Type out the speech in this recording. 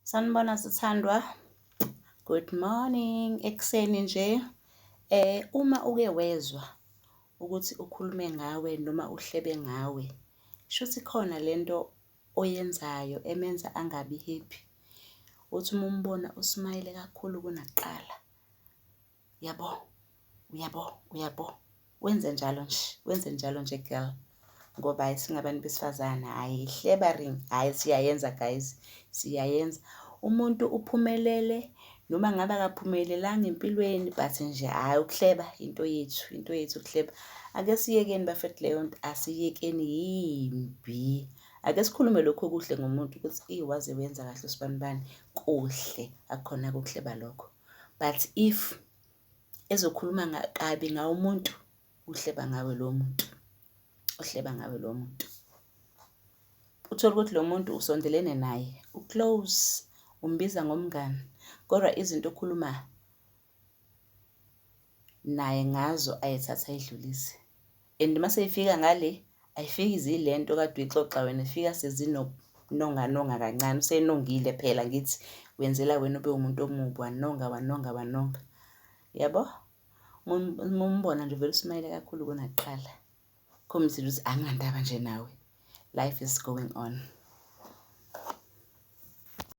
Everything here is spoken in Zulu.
Sanibona sithandwa. Good morning. Ekuseni nje. Uma uke wezwa ukuthi ukhulume ngawe noma uhlebe ngawe, shuthi khona lento oyenzayo emenza angabi happy. Uthi uma umbona usmayile kakhulu kunakuqala. Uyabo, uyabo, uyabo. Wenze njalo nje, wenze njalo nje girl. Ngoba hhayi singabantu besifazane, hhayi hlebering, hhayi siyayenza guys, siyayenza. Umuntu uphumelele noma ngabe akaphumelelanga empilweni but nje hhayi ukuhleba into yethu, into yethu ukuhleba. Ake siyekeni bafethu leyo nto, asiyekeni yimbi. Ake sikhulume lokhu okuhle ngomuntu ukuthi eyi waze wenza kahle usibanibani, kuhle akukhona-ke ukuhleba lokho. But if ezokhuluma kabi ngawe umuntu, uhleba ngawe lowo muntu, uhleba ngawe lowo muntu. Uthole ukuthi lo muntu usondelene naye, u-close, umbiza ngomngani, kodwa izinto okhuluma naye ngazo ayethatha ayidlulise. And mase ifika ngale, ayifiki ziyilento okade uyixoxa wena, ifika sezinonganonga kancane, usenongile phela angithi wenzela wena ube umuntu omubi, wanonga wanonga wanonga. Yabo? Uma umbona nje uvele usmayile kakhulu kunakuqala. Khombise nje ukuthi anginandaba nje nawe. Life is going on.